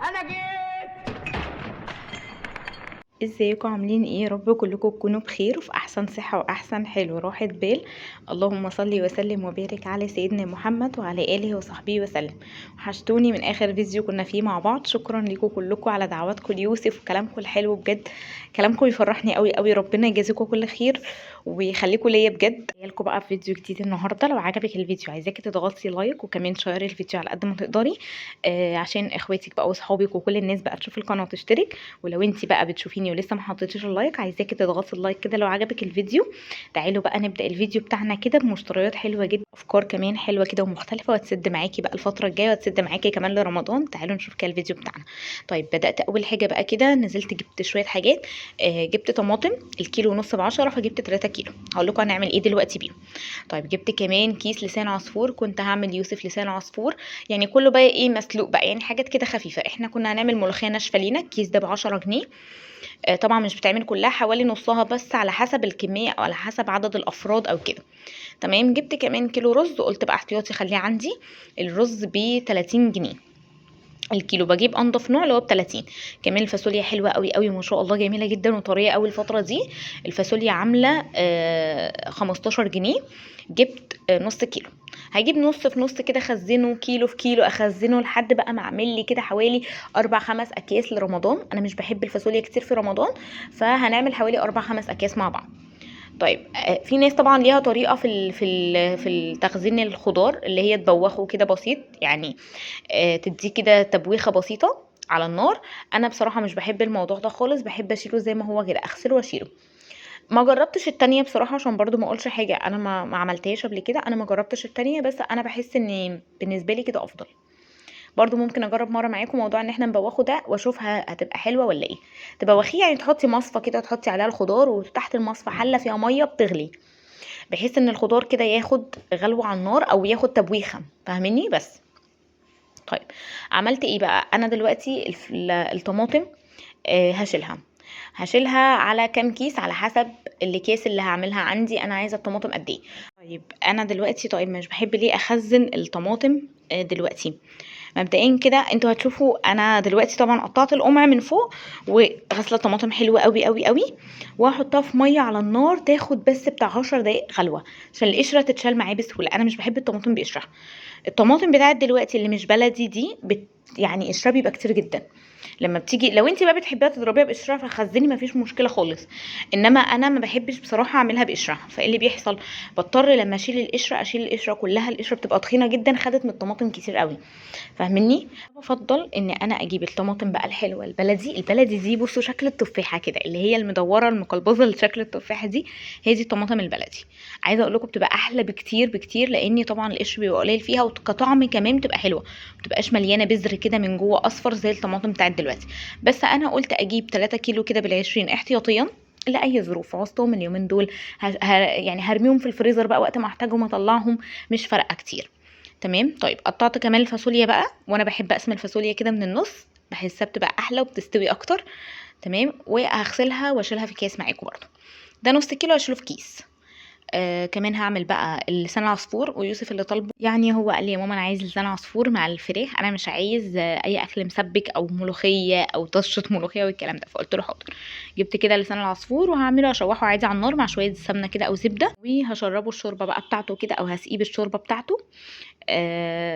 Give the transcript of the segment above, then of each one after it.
انا جيت. ازيكم عاملين ايه؟ يا رب كلكم تكونوا بخير وفي احسن صحة واحسن حال وراحة بال. اللهم صل وسلم وبارك على سيدنا محمد وعلى اله وصحبه وسلم. وحشتوني من اخر فيديو كنا فيه مع بعض. شكرا لكم كلكم على دعواتكم ليوسف وكلامكم الحلو، بجد كلامكم يفرحني قوي قوي. ربنا يجازيكم كل خير ويخليكم ليا بجد. جايلكم بقى في فيديو جديد النهارده. لو عجبك الفيديو عايزاكي تضغطي like وكمان شيري الفيديو على قد ما تقدري، عشان اخواتك بقى واصحابك وكل الناس بقى تشوف القناة وتشترك. ولو انتي بقى بتشوفيني ولسه ما حطيتيش ال like عايزاكي تضغطي ال like كده لو عجبك الفيديو. تعالوا بقى نبدا الفيديو بتاعنا كده بمشتريات حلوة جدا، افكار كمان حلوة كده ومختلفة وهتسد معاكي بقى الفترة الجاية وهتسد معاكي كمان لرمضان. تعالوا نشوف كده الفيديو بتاعنا. طيب بدات اول حاجة بقى كده، نزلت جبت شوية حاجات. جبت طماطم الكيلو ونص ب10، فجبت 3 كيلو. هقول لكم هنعمل ايه دلوقتي بيهم. طيب جبت كمان كيس لسان عصفور، كنت هعمل يوسف لسان عصفور، يعني كله بقى ايه مسلوق بقى، يعني حاجات كده خفيفة. احنا كنا هنعمل ملوخية ناشفة لينا. الكيس ده ب10 جنيه. طبعا مش بتعمل كلها، حوالي نصها بس على حسب الكمية او على حسب عدد الافراد او كده. تمام. جبت كمان كيلو رز، قلت بقى احتياطي خليه عندي. الرز ب30 جنيه الكيلو، بجيب انضف نوع اللي هو ب30. كمان الفاصوليا حلوة قوي قوي ما شاء الله، جميلة جدا وطريه قوي الفترة دي. الفاصوليا عامله 15 جنيه. جبت نص كيلو، هجيب نص في نص كده، اخزنه كيلو في كيلو، اخزنه لحد بقى ما اعمل لي كده حوالي 4-5 اكياس لرمضان. انا مش بحب الفاصوليا كتير في رمضان، فهنعمل حوالي 4-5 اكياس مع بعض. طيب في ناس طبعا ليها طريقه في تخزين الخضار، اللي هي تبوخه كده بسيط، يعني تديه كده تبويخه بسيطة على النار. انا بصراحة مش بحب الموضوع ده خالص، بحب اشيله زي ما هو كده، اغسله واشيله. ما جربتش التانية بصراحة عشان برضو ما اقولش حاجة، انا ما عملتهاش قبل كده، انا ما جربتش التانية، بس انا بحس ان بالنسبة لي كده افضل. برضو ممكن اجرب مرة معاكم موضوع ان احنا نبوخه ده، واشوفها هتبقى حلوة ولا ايه. تبوخيه يعني تحطي مصفى كده، تحطي عليها الخضار، وتحت المصفى حله فيها مية بتغلي، بحيث ان الخضار كده ياخد غلوه على النار او ياخد تبويخه، فاهميني؟ بس طيب عملت ايه بقى انا دلوقتي؟ الطماطم هشيلها على كام كيس على حسب الكيس اللي هعملها عندي، انا عايزه الطماطم قد ايه. طيب انا دلوقتي طيب مش بحب ليه اخزن الطماطم دلوقتي. مبدئيا كده انتوا هتشوفوا انا دلوقتي طبعا قطعت القمع من فوق وغسله الطماطم حلوة قوي قوي قوي، وهحطها في مية على النار تاخد بس بتاع 10 دقايق غلوه عشان القشرة تتشال معايا بسهولة. انا مش بحب الطماطم بقشرها. الطماطم بتاعت دلوقتي اللي مش بلدي دي يعني قشرها بيبقى كتير جدا. لما بتيجي لو انت بقى بتحبيها تضربيها بقشرها فخزني مفيش مشكلة خالص، انما انا ما بحبش بصراحة اعملها بقشرها. فايه اللي بيحصل؟ بضطر لما اشيل القشرة اشيل القشرة كلها، القشرة بتبقى تخينة جدا، خدت من الطماطم كتير قوي، فاهميني؟ بفضل ان انا اجيب الطماطم بقى الحلوة البلدي. البلدي دي بصوا شكل التفاحة كده، اللي هي المدوره المقلبظه اللي شكل التفاحة دي، هي دي الطماطم البلدي. عايزه اقول لكم بتبقى احلى بكتير بكتير، لان طبعا القشر بيبقى قليل فيها، وكطعم كمان بتبقى حلوة، ما بتبقاش مليانة بذر كده من جوه اصفر زي الطماطم بتاعت دلوقتي. بس انا قلت اجيب 3 كيلو كده بال20 احتياطيا لاي ظروف، عوزتهم اليومين دول يعني هرميهم في الفريزر بقى وقت ما احتاجهم اطلعهم، مش فارقه كتير. تمام. طيب قطعت كمان الفاصوليا بقى، وانا بحب اقسم الفاصوليا كده من النص، بحسها بتبقى احلى وبتستوي اكتر. تمام. وهغسلها واشيلها في كيس معاكم برضو. ده نص كيلو هشيله في كيس. كمان هعمل بقى اللسان العصفور، ويوسف اللي طالبه، يعني هو قال لي يا ماما انا عايز لسان عصفور مع الفراخ، انا مش عايز اي اكل مسبك او ملوخية او طشه ملوخية والكلام ده، فقلت له حاضر. جبت كده لسان العصفور وهعمله اشوحه عادي على النار مع شوية سمنه كده او زبدة، وهشربه الشوربة بقى بتاعته كده، او هسقيه بالشوربه بتاعته.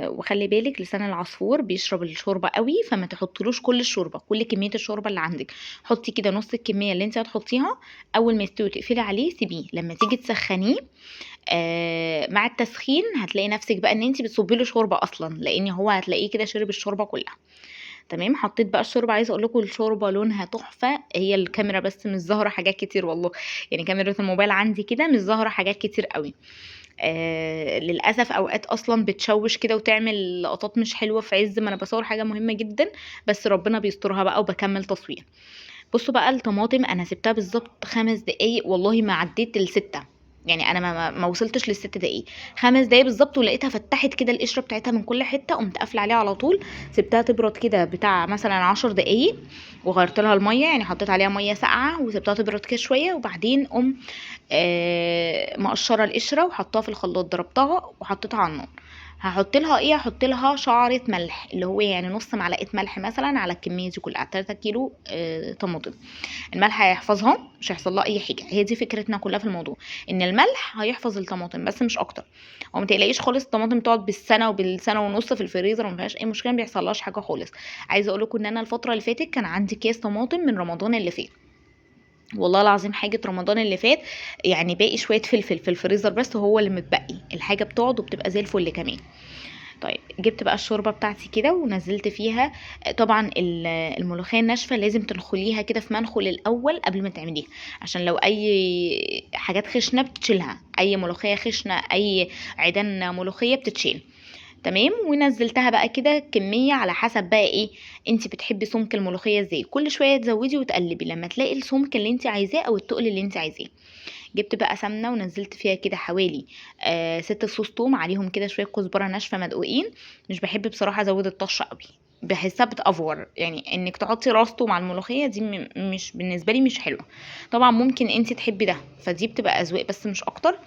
وخلي بالك لسان العصفور بيشرب الشوربة قوي، فما تحطلوش كل الشوربة، كل كمية الشوربة اللي عندك، حطي كده نص الكمية اللي انت هتحطيها. اول ما يستوي تقفلي عليه، سيبيه لما تيجي تسخنيه. مع التسخين هتلاقي نفسك بقى ان انت بتصبي له شوربة اصلا، لان هو هتلاقيه كده شرب الشوربة كلها. تمام. حطيت بقى الشوربة، عايزه اقول لكم الشوربة لونها تحفة، هي الكاميرا بس مش ظاهره حاجات كتير والله، يعني كاميرا الموبايل عندي كده مش ظاهره حاجات كتير قوي. للاسف اوقات اصلا بتشوش كده وتعمل لقطات مش حلوة في عز ما انا بصور حاجة مهمة جدا، بس ربنا بيسترها بقى وبكمل تصوير. بصوا بقى الطماطم انا سبتها بالظبط 5 دقايق، والله ما عديت ال6، يعني انا ما وصلتش للست دقايق، 5 دقايق بالظبط، ولقيتها فتحت كده القشرة بتاعتها من كل حتة، قمت قافله عليها على طول. سبتها تبرد كده بتاع مثلا 10 دقايق، وغيرت لها المية، يعني حطيت عليها مية ساقعه وسبتها تبرد كده شوية، وبعدين قمت مقشره القشرة وحطاها في الخلاط، ضربتها وحطيتها على النار. هحط لها ايه؟ هحط لها شعره ملح، اللي هو يعني نص معلقه ملح مثلا على الكمية دي كلها، 3 كيلو طماطم. الملح هيحفظها، مش هيحصل لها اي حاجة. هي دي فكرتنا كلها في الموضوع، ان الملح هيحفظ الطماطم بس مش اكتر. وما تقلقيش خالص، الطماطم تقعد بالسنة وبالسنه ونص في الفريزر وما فيهاش اي مشكلة، ما بيحصلهاش حاجة خالص. عايزه اقول لكم ان انا الفترة اللي فاتت كان عندي كيس طماطم من رمضان اللي فات، والله العظيم حاجة رمضان اللي فات، يعني باقي شوية فلفل في الفريزر بس هو اللي متبقي، الحاجة بتقعد وبتبقى زي الفل كمان. طيب جبت بقى الشوربة بتاعتي كده ونزلت فيها. طبعا الملوخية الناشفه لازم تنخليها كده في منخل الاول قبل ما تعمليها، عشان لو اي حاجات خشنه بتشيلها، اي ملوخية خشنه، اي عيدان ملوخية بتتشيل. تمام. ونزلتها بقى كده كمية على حسب بقى ايه انت بتحبي سمك الملوخية ازاي، كل شوية تزودي وتقلبي لما تلاقي السمك اللي انت عايزاه او التقل اللي انت عايزاه. جبت بقى سمنه ونزلت فيها كده حوالي 6 فصوص توم، عليهم كده شوية كزبره ناشفة مدقوقين. مش بحب بصراحة ازود الطشه قوي، بحسها بتأفور، يعني انك تحطي راس توم على الملوخية دي مش بالنسبة لي مش حلوة. طبعا ممكن انت تحبي ده، فدي بتبقى اذواق بس مش اكتر.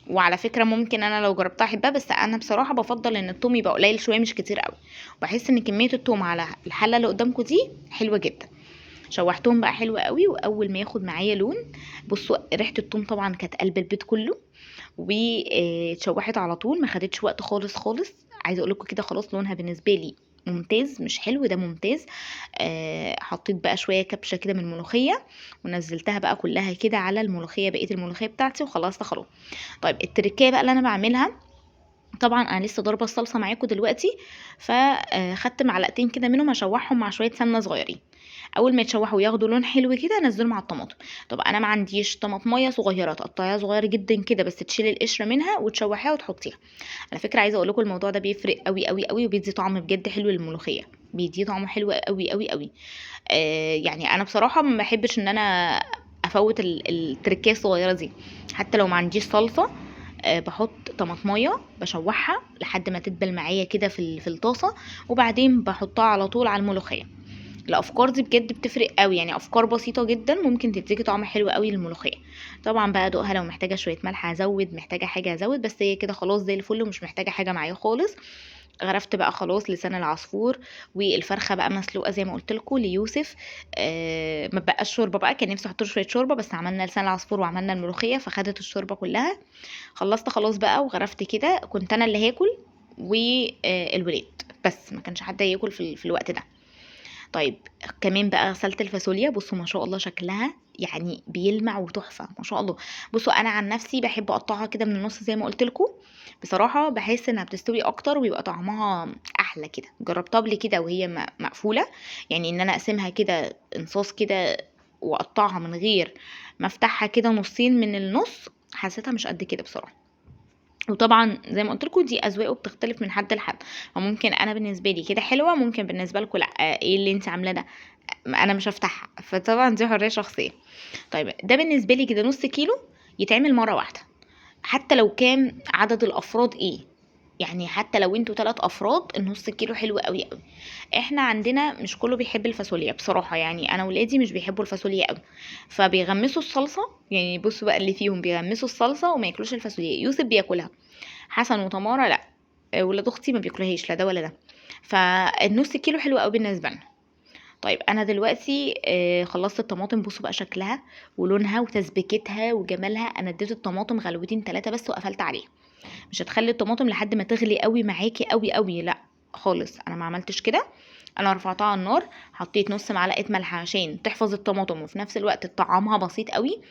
وعلى فكرة ممكن انا لو جربتها احبها، بس انا بصراحة بفضل ان التوم يبقى قليل شوية مش كتير قوي. وبحس ان كمية التوم على الحلة اللي قدامكم دي حلوة جدا. شوحتهم بقى حلو قوي، واول ما ياخد معايا لون، بصوا ريحه التوم طبعا كانت قلب البيت كله، واتشوحت على طول، ما خدتش وقت خالص خالص. عايزه اقول لكم كده خلاص لونها بالنسبة لي ممتاز، مش حلو ده ممتاز. حطيت بقى شوية كبشة كده من الملوخية ونزلتها بقى كلها كده على الملوخية، بقية الملوخية بتاعتي، وخلصت خلاص. طيب التركية بقى اللي انا بعملها، طبعا انا لسه ضاربه الصلصه معاكم دلوقتي، فخدت معلقتين كده منهم اشوحهم مع شوية سمنه صغيرين. اول ما يتشوحوا وياخدوا لون حلو كده انزلهم على الطماطم. طب انا ما عنديش طماطميه صغيرة، تقطعيها صغير جدا كده بس تشيلي القشرة منها وتشوحيها وتحطيها. على فكرة عايزه اقول لكم الموضوع ده بيفرق قوي قوي قوي، وبيدي طعم بجد حلو للملوخيه، بيدي طعم حلو قوي قوي قوي. يعني انا بصراحة ما بحبش ان انا افوت التركية الصغيرة دي، حتى لو ما عنديش صلصه. بحط طماطميه بشوحها لحد ما تدبل معايا كده في الطاسه، وبعدين بحطها على طول على الملوخية. الافكار دي بجد بتفرق قوي، يعني افكار بسيطة جدا ممكن تديكي طعم حلو قوي للملوخيه. طبعا بقى ادوقها، لو محتاجه شوية ملح هزود، محتاجه حاجة هزود، بس هي كده خلاص زي الفل ومش محتاجه حاجة معايا خالص. غرفت بقى خلاص لسان العصفور، والفرخه بقى مسلوقة زي ما قلت لكم ليوسف. ما بقاش شوربة بقى، كان نفسي احط له شوية شوربة، بس عملنا لسان العصفور وعملنا الملوخية فخدت الشوربة كلها. خلصت خلاص بقى وغرفت كده، كنت انا اللي هاكل والولاد بس، ما كانش حد هياكل في الوقت ده. طيب كمان بقى غسلت الفاصوليا، بصوا ما شاء الله شكلها يعني بيلمع وتحفه ما شاء الله. بصوا انا عن نفسي بحب اقطعها كده من النص زي ما قلت لكم، بصراحة بحس انها بتستوي اكتر ويبقى طعمها احلى كده. جربتها قبل كده وهي مقفولة، يعني ان انا اقسمها كده انصاص كده واقطعها من غير ما افتحها كده نصين من النص، حسيتها مش قد كده بصراحة. وطبعا زي ما قلت لكم دي اذواق وبتختلف من حد لحد، فممكن انا بالنسبة لي كده حلوة، ممكن بالنسبة لكم لا، ايه اللي انت عاملاه ده، انا مش هفتحها، فطبعا دي حرية شخصية. طيب ده بالنسبة لي كده نص كيلو يتعمل مرة واحدة، حتى لو كان عدد الافراد ايه، يعني حتى لو انتوا 3 افراد النص كيلو حلو قوي قوي. احنا عندنا مش كله بيحب الفاصوليا بصراحة، يعني انا ولادي مش بيحبوا الفاصوليا قوي، فبيغمسوا الصلصه، يعني بصوا بقى اللي فيهم بيغمسوا الصلصه وما ياكلوش الفاصوليا. يوسف بياكلها، حسن وتمارا لا، ولاد اختي ما بياكلوهاش لا ده ولا ده، فالنص كيلو حلو قوي بالنسبة لنا. طيب انا دلوقتي خلصت الطماطم، بصوا بقى شكلها ولونها وتسبيكتها وجمالها. انا اديت الطماطم غلوتين 3 بس وقفلت عليها، مش هتخلي الطماطم لحد ما تغلي قوي معاكي قوي قوي، لا خالص، انا ما عملتش كده. انا رفعتها على النار، حطيت نص معلقه ملح عشان تحفظ الطماطم وفي نفس الوقت طعمها بسيط قوي.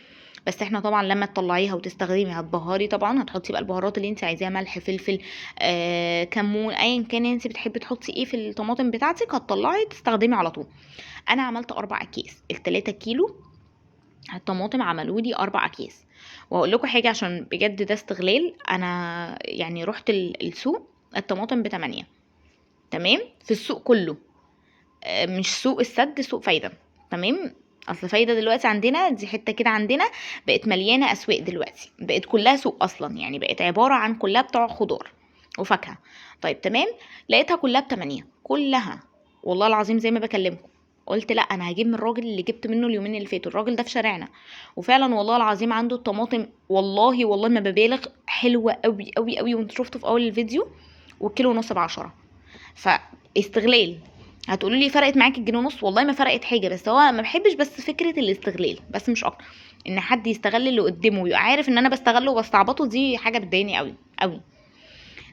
بس احنا طبعا لما تطلعيها وتستخدمي هتبهري، طبعا هتحطي بقى البهارات اللي انت عايزاها، ملح فلفل كمون، ايا كان انت بتحبي تحطي ايه في الطماطم بتاعتك، هتطلعي تستخدمي على طول. انا عملت 4 اكياس، ال3 كيلو الطماطم عملوا لي 4 اكياس. وهقول لكم حاجة عشان بجد ده استغلال، انا يعني رحت السوق الطماطم ب8، تمام، في السوق كله، مش سوق السد، سوق فايده، تمام. اصل فايده دلوقتي عندنا دي حتة كده عندنا بقت مليانة اسواق دلوقتي، بقت كلها سوق اصلا، يعني بقت عبارة عن كلها بتوع خضار وفاكهة. طيب تمام، لقيتها كلها ب8 كلها، والله العظيم زي ما بكلمكم. قلت لا انا هجيب من الراجل اللي جبت منه اليومين اللي فاتوا، الراجل ده في شارعنا، وفعلا والله العظيم عنده الطماطم، والله والله ما ببالغ، حلوة قوي قوي قوي، وانتوا شفتوا في اول الفيديو والكيلو ونص ب10. فاستغلال. هتقولوا لي فرقت معاك الجنيه ونص؟ والله ما فرقت حاجة، بس هو ما بحبش بس فكرة الاستغلال بس، مش اكتر. ان حد يستغل اللي قدامه ويبقى عارف ان انا بستغله وبستعبطه، دي حاجة بتضايقني قوي قوي.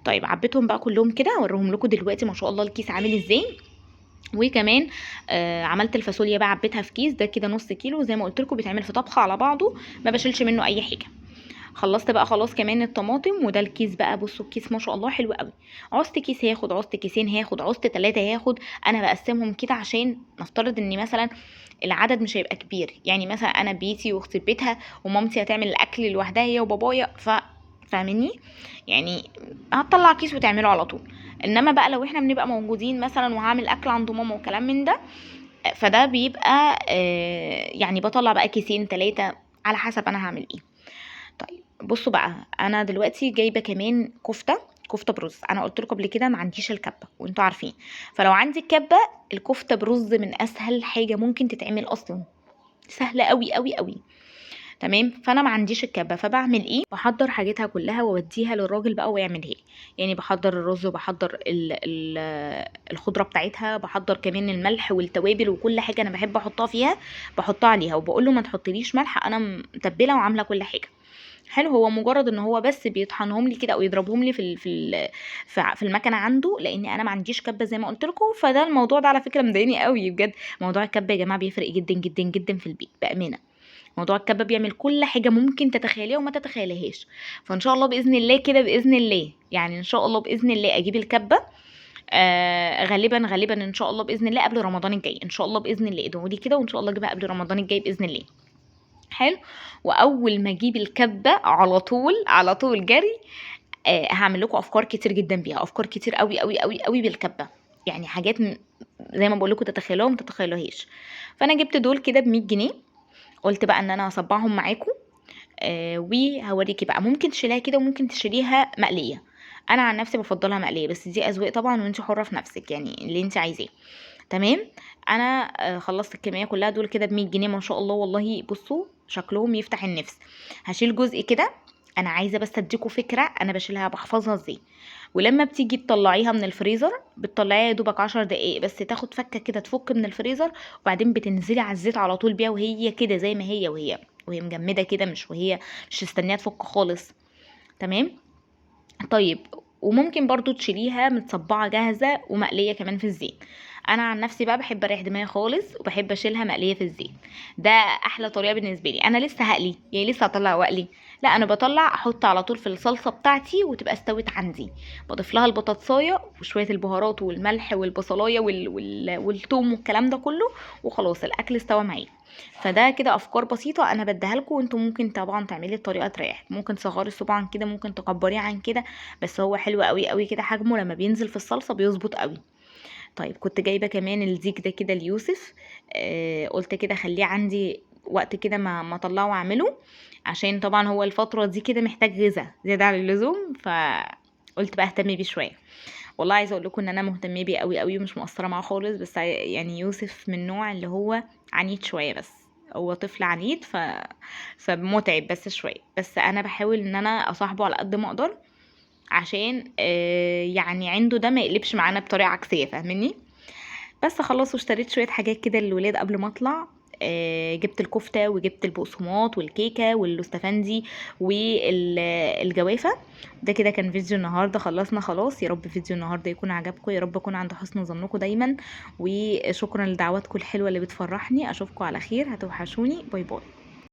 طيب عبيتهم بقى كلهم كده، اوريهم لكم دلوقتي ما شاء الله الكيس عامل ازاي. وكمان عملت الفاصوليا بقى، عبيتها في كيس ده كده نص كيلو زي ما قلت لكم، بيتعمل في طبخه على بعضه، ما بشيلش منه اي حاجة. خلصت بقى خلاص كمان الطماطم، وده الكيس بقى. بصوا الكيس ما شاء الله حلو قوي. عوزت كيس هاخد، عوزت كيسين هاخد، عوزت 3 هاخد. انا بقسمهم كده عشان نفترض ان مثلا العدد مش هيبقى كبير، يعني مثلا انا بيتي واختي بيتها ومامتي هتعمل الاكل لوحدها هي وبابايا، فاهميني يعني، هتطلع كيس وتعمله على طول. انما بقى لو احنا بنبقى موجودين مثلا وهعمل اكل عند ماما وكلام من ده، فده بيبقى يعني بطلع بقى كيسين 3 على حسب انا هعمل ايه. طيب بصوا بقى، انا دلوقتي جايبه كمان كفته برز. انا قلت لكم قبل كده ما عنديش الكبه وانتوا عارفين، فلو عندي الكبه، الكفتة برز من اسهل حاجة ممكن تتعمل اصلا، سهلة قوي قوي قوي. تمام. فانا ما عنديش الكبه، فبعمل ايه؟ بحضر حاجتها كلها واوديها للراجل بقى ويعملها لي. يعني بحضر الرز، وبحضر الخضرة بتاعتها، بحضر كمان الملح والتوابل وكل حاجة انا بحب احطها فيها بحطها عليها، وبقول له ما تحطليش ملح، انا متبله وعامله كل حاجة. حلو. هو مجرد ان هو بس بيطحنهم لي كده او يضربهم لي في المكنه عنده، لان انا ما عنديش كبه زي ما قلت لكم. فده الموضوع ده على فكرة مضايقني قوي بجد. موضوع الكبه يا جماعة بيفرق جدا جدا جدا في البيت بامانه. موضوع الكبه بيعمل كل حاجة ممكن تتخيليها وما تتخيليهاش. فان شاء الله باذن الله كده، باذن الله يعني ان شاء الله باذن الله اجيب الكبه، غالبا ان شاء الله باذن الله قبل رمضان الجاي، ان شاء الله باذن الله. ادعوا لي كده وان شاء الله اجيبها قبل رمضان الجاي باذن الله. حلو. واول ما اجيب الكبه على طول على طول جري، هعمل لكم افكار كتير جدا بيها، افكار كتير قوي قوي قوي قوي بالكبه، يعني حاجات زي ما بقول لكم تتخيلوها وما تتخيلوهاش. فانا جبت دول كده ب100 جنيه، قلت بقى ان انا هصبعهم معاكم، وهوريكي بقى ممكن تشيليها كده وممكن تشيليها مقلية. انا عن نفسي بفضلها مقلية، بس دي اذواق طبعا وانت حره في نفسك، يعني اللي انت عايزاه. تمام. انا خلصت الكمية كلها دول كده ب100 جنيه ما شاء الله. والله بصوا شكلهم يفتح النفس. هشيل جزء كده، انا عايزه بس اديكوا فكرة انا بشيلها بحفظها ازاي. ولما بتيجي تطلعيها من الفريزر بتطلعيها يا دوبك 10 دقايق بس، تاخد فكه كده تفك من الفريزر، وبعدين بتنزلي على الزيت على طول بيها وهي كده زي ما هي، وهي مجمده كده، مش تستنيها تفك خالص. تمام. طيب وممكن برضو تشيليها متصبعه جاهزة ومقليه كمان في الزيت. انا عن نفسي بقى بحب اريح دماغي خالص وبحب اشيلها مقلية في الزيت، ده احلى طريقه بالنسبة لي. انا لسه هقلي، يعني لسه هطلع واقلي، لا انا بطلع احط على طول في الصلصه بتاعتي وتبقى استوت عندي. بضيف لها البطاطسايه وشوية البهارات والملح والبصلايه والثوم والكلام ده كله، وخلاص الاكل استوى معايا. فده كده افكار بسيطة انا بديها لكم، وانتم ممكن طبعا تعملي الطريقة تريحك، ممكن تصغري الصباع عن كده، ممكن تكبريه عن كده، بس هو حلو قوي قوي كده حجمه لما بينزل في الصلصه بيظبط قوي. طيب كنت جايبه كمان الزيك ده كده ليوسف، قلت كده خليه عندي وقت كده ما اطلعه واعمله، عشان طبعا هو الفترة دي كده محتاج غذاء زيادة عن اللزوم، فقلت بقى اهتم بيه شوية. والله عايزه اقول لكم ان انا مهتمة بيه قوي قوي ومش مقصرة معاه خالص، بس يوسف من النوع اللي هو عنيد شوية، بس هو طفل عنيد فمتعب بس شوية، بس انا بحاول ان انا اصاحبه على قد ما اقدر عشان عنده ده ما يقلبش معانا بطريقة عكسية، فاهميني؟ بس خلاص، واشتريت شوية حاجات كده للولاد قبل ما اطلع. جبت الكفتة وجبت البقسماط والكيكه واللوستافندي والجوافه. ده كده كان فيديو النهارده، خلصنا خلاص. يا رب فيديو النهارده يكون عجبكم، يا رب اكون عند حسن ظنكم دايما، وشكرا لدعواتكم الحلوة اللي بتفرحني. اشوفكم على خير، هتوحشوني. bye bye.